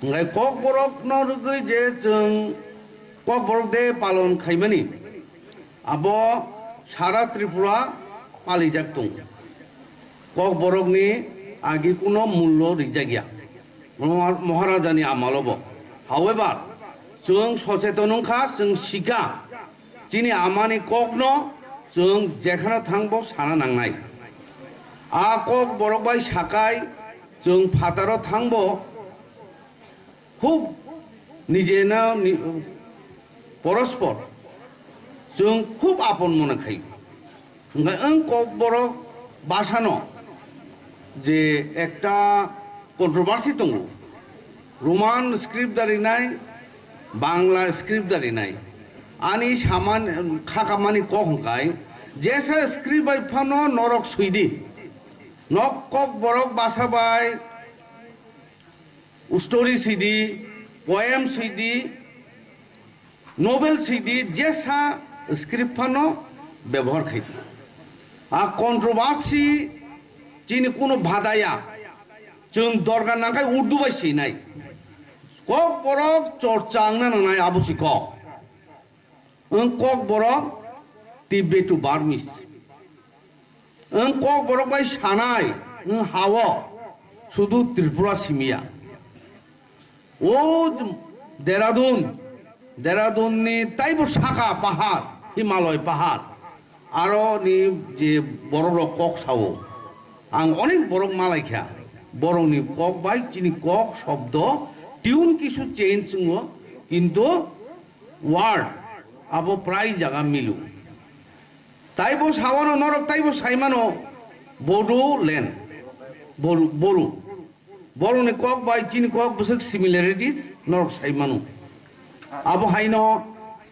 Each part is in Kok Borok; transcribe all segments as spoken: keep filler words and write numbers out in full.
Hwnkhe Kokborokno rwgwi je chwng Kokborok de palon khaimani, abo sara Tripura palijak tongo. Kokborokni agi kuno mullo rijak ya Moha-, Moharajani amalobo. However, chwng socheton wngkha, chwng sikha, chini amani kokno chwng jekhano thangbo sana nangnai. A Kokborok bai sakai chwng phataro thangbo khub nijeno ni-, porospor chwng khub apon mone khai. Hwnkhe wng Kokborok bhasano je ekta controversy tongo, Roman script darinai, Bangla script darinai. Ani saman khakamani kok hwnkhe jesa script bai phano norok swidi. Nok Kokborok bhasa bai story swidi, poem swidi, novel swidi, jesa script phano bebohar khai di. A controversy chini kuno bhadaya, chwng dorkar nangkhai Urdu bai swinai. Kokborok chorcha wngna nangnai abo si kok. Wng Kokborok Tibet to Burmese. Wng Kokborok bai sanai, wng hao sudu Tripura simiya. O Dehradun, Dehradun ni taibo saka pahar, Himalaya pahar. Aro ni je borok rok kok sao, ang onek borok malai kha. Borok ni kok bai chini kok shobdo tune kisu change wngo, kintu word abo prai jaga milu. Taibo sawano norok taibo saimano Bodo land, Boru, Boru. Borokni kok bai chini kok bwswk similarities norok sai mano. Abo haino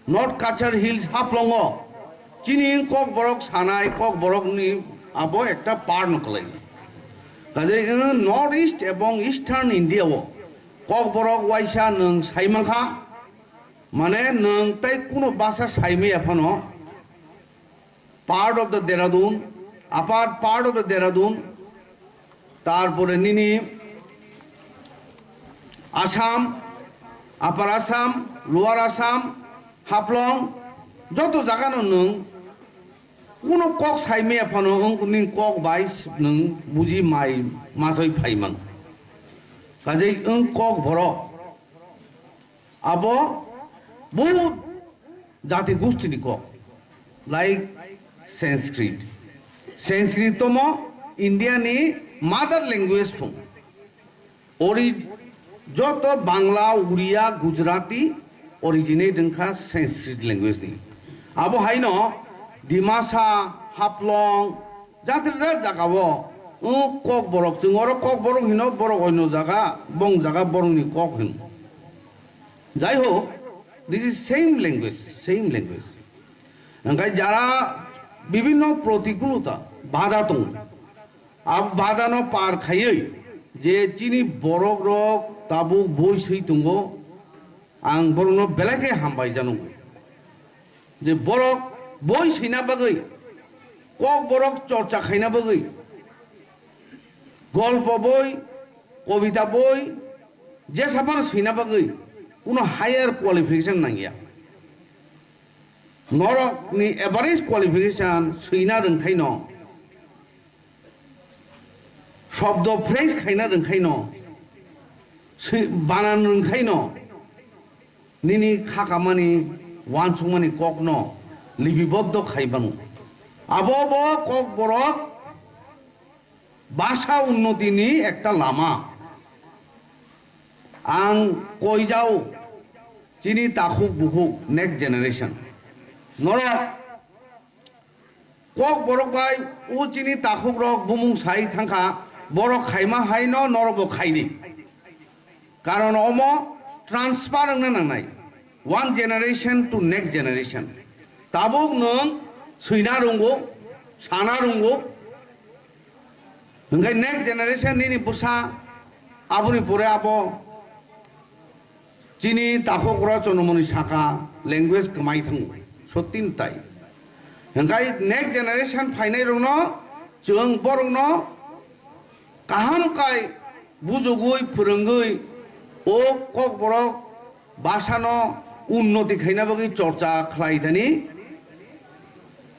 North Cachar Hills Haflongo chini kok borok sanai kok borokni abo ekta part no kwlai. Kaje, eh, North East ebong Eastern India o kok borok waisa nwng sai mankha, mane nwng tei kuno basa sai maya phano, part of the Dehradun, upper part of the Dehradun, tarpore nini Assam, Upper Assam, Lower Assam, Haflong, joto jagano nwng kuno kok sai maya phano wng nini kok bai nwng buji mai masoi phai mano. Kajei wng kok borok. Abo bo jati gustini kok, like Sanskrit. Sanskrit tomo India ni mother language phung. Ori joto Bangla, Uriya, Gujarati originate wngkha Sanskrit language ni. Abo haino Dimasa, Haflong, jat jat jagao, uh, kok borok, chwng oro kok borok hino, borok oino jaga, bong jaga borokni kok hino. Jai hok, this is same language, same language. Hingkhe jara bibhinno protikulota, bada tongo. Abo badano par khaiwi je chini borok rok tabuk boi swi tongo, ang borokno belai khe hambai jano. Je borok boi swina bagwi, kok borok chorcha khaina bagwi, golpo boi, kobita boi, jesa phano swina bagwi kuno higher qualification nangya. Norok ni average qualification swina rwngkhaino, shobdo phrase khaina rwngkhaino, swi-, banan rwngkhaino, nini khakamani, uansukmani kokno libiboddo khai mano. Abo bo kok borok basa unnoti ni ekta lama. Ang koijao chini takhuk bukhuk next generation. Norok kok borok bai o chini takhuk rok bumung sai thangkha, borok khaima hai no norok bo khai di. Karon omo transfer wngna nangnai, one generation to next generation. Tabuk nwng swina rwngo, sana rwngo, hwnkhe next generation nini bwsa aboni pore abo chini takhuk rok chonmoni saka language kwmai thango, sottin tai. Hwnkhe next generation phainai rokno chwng borokno kaham kai bujugwi, phwrwngwi, O Kokborok bhasano unnoti khaina bagwi chorcha khlai thani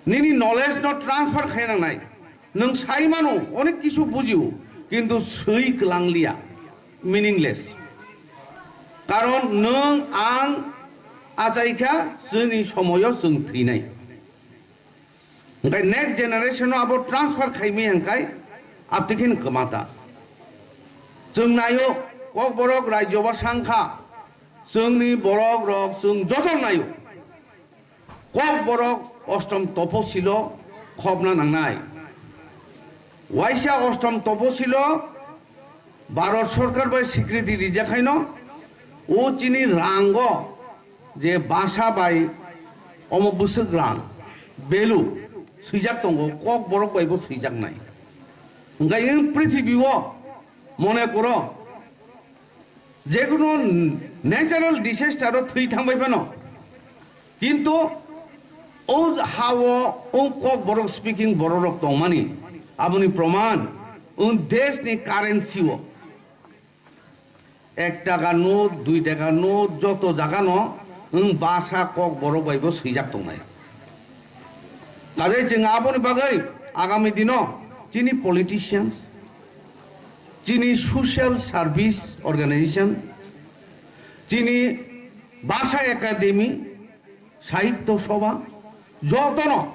nini knowledge no transfer khaina nangnai. Nwng sai mano, onek kisu bujio, kintu swi kwlangliya, meaningless. Karon nwng ang achaikha, chwngni somoyo chwng thwinai. Hwnkhe next generation no abo transfer khaimaya hwnkhe aptikhin kwmata. Chwng naio, Kokborok rajyo ba sangkha, chwngni borok rok chwng joto naio. Kokborok ostom toposilo khopna nangnai. Waisa ostom toposilo Bharat Sarkar bai sikriti rijak haino, o chini rango je bhasha bai omo bwswk rang value swijak tongo, Kokborok bai bo swijaknai. Hwnkhe in prithibi o mone koro, jekunu natural disaster o thwi thangbai phano, kintu o ha-o o Kokborok speaking bororok tongmani, aboni proman o deshni currency o ek taka note, dui taka note, joto jagano wng bhasha Kokborok bai bo swijak tongnai. Kaje chwng aboni bagwi agami dino chini politicians, chini social service organization, chini bhasha academy, sahitya sabha, jotono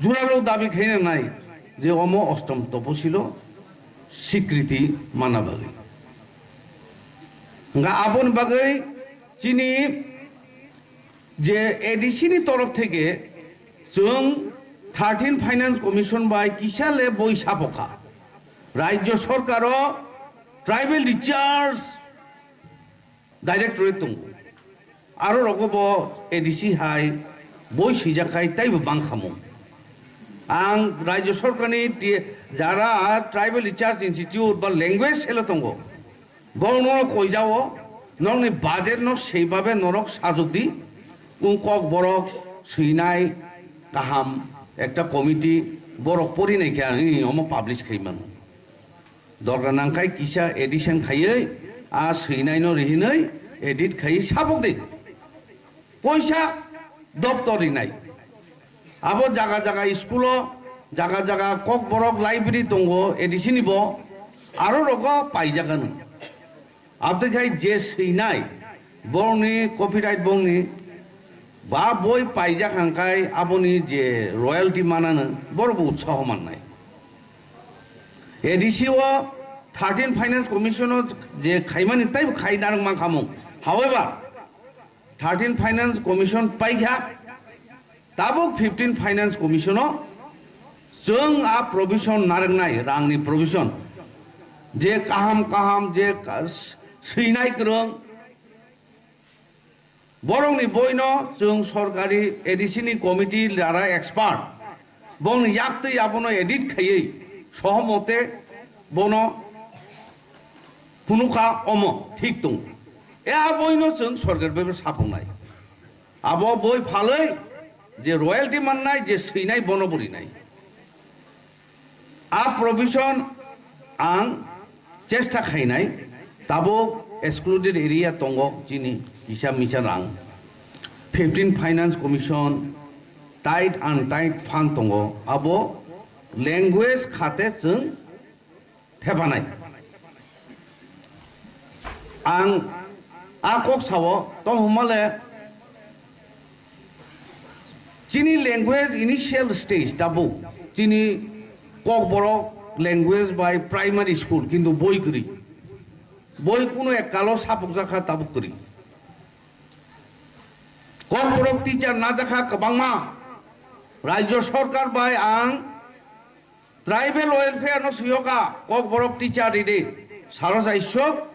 juralo dabi khaina nai je omo ostom toposilo sikriti mana bagwi. Hwnkha aboni bagwi chini je A D C ni torof theke chwng thirteen Finance Commission bai kisa le boi sapokha. Rajya Sarkaro tribal recharge Directorate tongo. Aro rogo bo A D C hai boi swijak khai taibo bang khamung. Ang Rajya Sarkarni ti-, jara Tribal Research Institute ba language cell tongo. Bo nono koijao, nokni budget no sei babe norok sajok di. Ung Kokborok swinai kaham ekta committee borok pori nai khe ang, omo publish khai mano. Dorkar nangkhai kisa edition khaiwi a swinaino rihinwi edit khaiwi sapok di. Poisa doptor rinai. Abo jaga jaga school o, jaga jaga Kokborok library tongo A D C ni bo, aro rogo paijak ano. Abtwi khai je swinai, borokni copyright bongni, ba boi paijak hangkai aboni je royalty manano, borok bo utsaho mannai. A D C o thirteen Finance Commission o je khaimani taibo khai narwk mankhamung. However, thirteen Finance Commission paikha, tabuk fifteen Finance Commission o chwng a provision narwknai, rangni provision, je kaham kaham, je ka-, swinai kwrwng, borokni boino chwng sorkari A D C ni committee jara expert, bongni yaktwi abono edit khaiwi sohomote bono phunukha, omo thik tongo. E a boino chwng sorkar bai sapoknai. Abo boi phalwi je royalty mannai, je swinai, bono bo rinai. A provision ang chesta khainai, tabuk excluded area tongo chini kisa misa rang. Fifteen Finance Commission, tight and tight fund tongo, abo language khate chwng thepanai. Ang a kok sao, tong hwnmale chini language initial stage tabuk chini Kokborok language bai primary school, kintu boi kwrwi. Boi kuno ekkalo sapokjakha tabuk kwrwi. Kokborok teacher najakha kwbangma. Rajya Sarkar bai ang Tribal welfare no swiyoka, Kokborok teacher ridi, saro chaisok,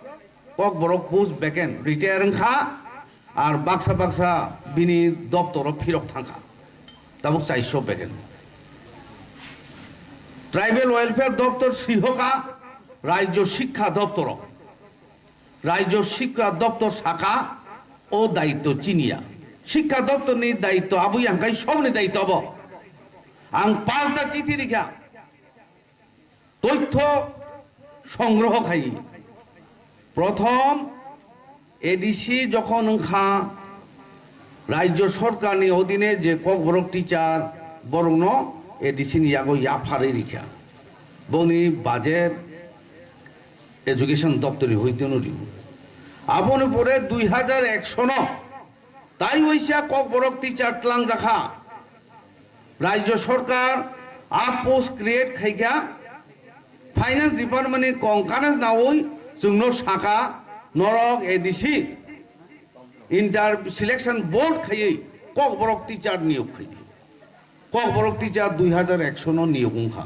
Kokborok post vacant, retire wngkha, ar baksa baksa bini doptoro phirok thangkha. Tabuk chaisok vacant. Tribal welfare doptor swihoka, Rajya Shikkha Doptoro. Rajya Shikkha Doptor saka o daitto chiniya. Shikkha Doptor ni daitto abo yangkai sobni daitto abo. Ang palta chithi rikha. Toitho songroho khai. Prothom A D C jokhon wngkha, Rajyo Sorkarni odhine je Kokborok teacher, borokno A D C ni yago yapharwi rikha. Boni budget education doptorni hoiteno rio. Aboni pore dui hajar ekso no tai waisa Kokborok teacher tlangjakha. Rajyo Sorkar a post create khaikha, Finance Department ni kongkana nawi chwngno saka, norok A D C inter selection board khaiwi Kokborok teacher niyok khaidi. Kokborok teacher dui hajar ekso no niyok wngkha.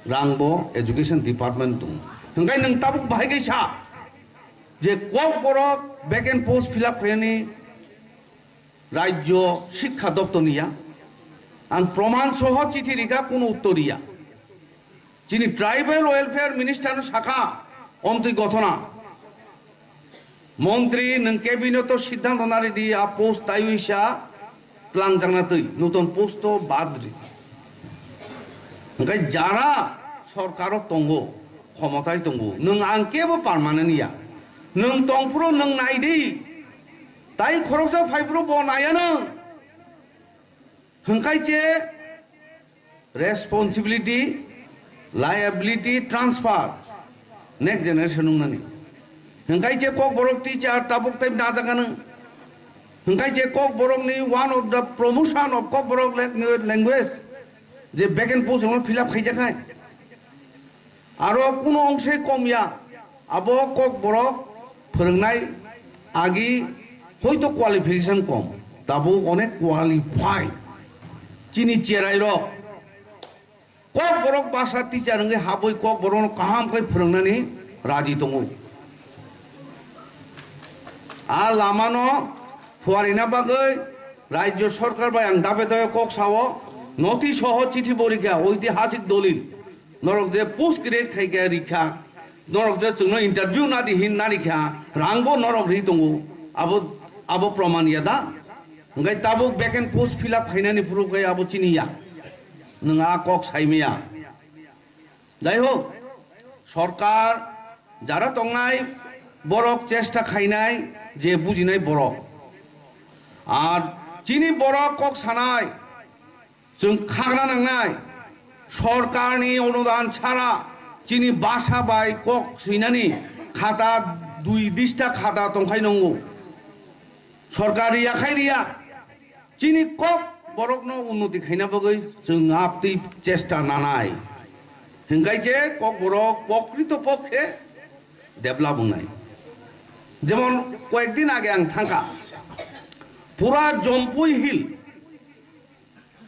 Rang bo education department tong. Hwnkhe nwng tabuk bahai khe sa je Kokborok vacant post fill up khainani Rajyo Shikkha Doptor ni ya. Ang proman soho chithi rikha, kuno uttor ya. Chini Tribal Welfare Minister no sakha, omtwi gothona. Montri nwng cabinet o siddhanto nari di, a post taiwi sa tlangjakna twi, nuton post o bad ri. Hwnkhe jara sorkar o tongo, khomotai tongo, nwng ang kebo permanent ya. Nwng tongphuru nwng nai di, tai khoroksa phaiphuru bo nai ya nwng. Hwnkhe che responsibility, liability transfer next generation wngnani. Hwnkhe che Kokborok teacher tabuk tai najakgano. Hwnkhe che Kokborokni one of the promotion of Kokborok lang-, language je vacant post no fill up khaijaknai. Aro kuno ongse kom ya, abo Kokborok phwrwngnai agi hoito qualification kom, tabuk onek qualified. Chini cherai rok Kokborok basa teacher wngwi habwi Kokborokno kaham khe phwrwngnani raji tongo. A lamano phuarina bagwi Rajyo Sorkar bai ang dabe dabe kok sao, noti soho chithi bo rikha, oitihasik dolil. Norok je post create khai khe rikha, norok je chwngno interview nadi hin narikha, rangbo norok ri tongo, abo, abo proman ya da? Hwnkhe tabuk vacant post fill up khainani phuru khe abo chini ya. Nwng a kok saimaya. Jai hok, sorkar jara tongnai borok chesta khainai je bujinai borok. Ar chini borok kok sanai, chwng khagra nangnai, sorkarni onudan sara chini basa bai kok swinani khata dui dista khata tongkhai nongo. Sorkar riya khai riya. Chini kok borokno unnoti khaina bagwi chwng aptwi chesta nanai. Hwnkhe je kok borok pokrito pokhe develop wngnai. Jemon koyekdin age ang thangkha. Pura Jompui Hill,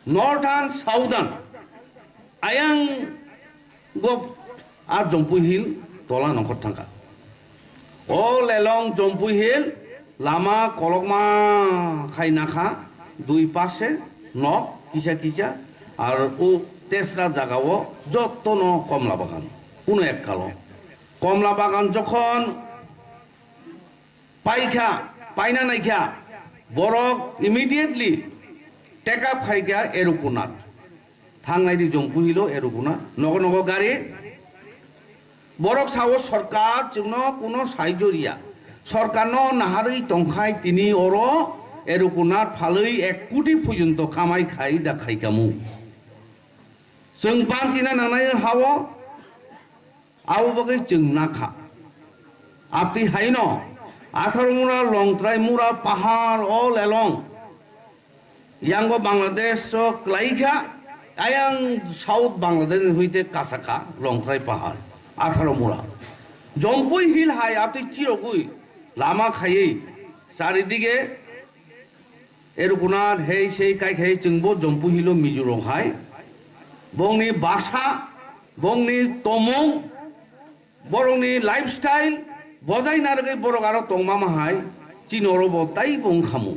Northern, Southern, ayang go a Jompui Hill tola nongkhor thangkha. O lelong Jompui Hill lama kolokma khai nakha, dui pase nok kisa kisa, ar o tesra jaga o jotto no komla bagan, kuno ekkalo. Komla bagan jokhon paikha, paina naikha, borok immediately take up khaikha Erukunath. Thangnai di Jompui Hill o Erukunath, nogo nogo gari. Borok sao sorkar chwngno kuno saijo riya. Sorkarno naharwi tongkhai tini oro Erukunath phalwi ek koti porjonto kamai khai da khaikamu. Chwng banchina nangnai hao. Abo bagwi chwng nakha. Aptwi haino Atharomura, Longtrai mura, pahar all along. Yango Bangladesh o kwlaikha, ayang South Bangladesh ni huite kasaka Longtrai pahar, Atharomura. Jompui Hill hai aptwi chirogwi lama khaiwi charidige Erukunath hei sei kaikhai chwngbo Jompui Hill o Mizo rok hai. Bongni basa, bongni tomung, borokni lifestyle, bojai narwgwi borok aro tongma ma hai, chini oro bo taibo wngkhamu.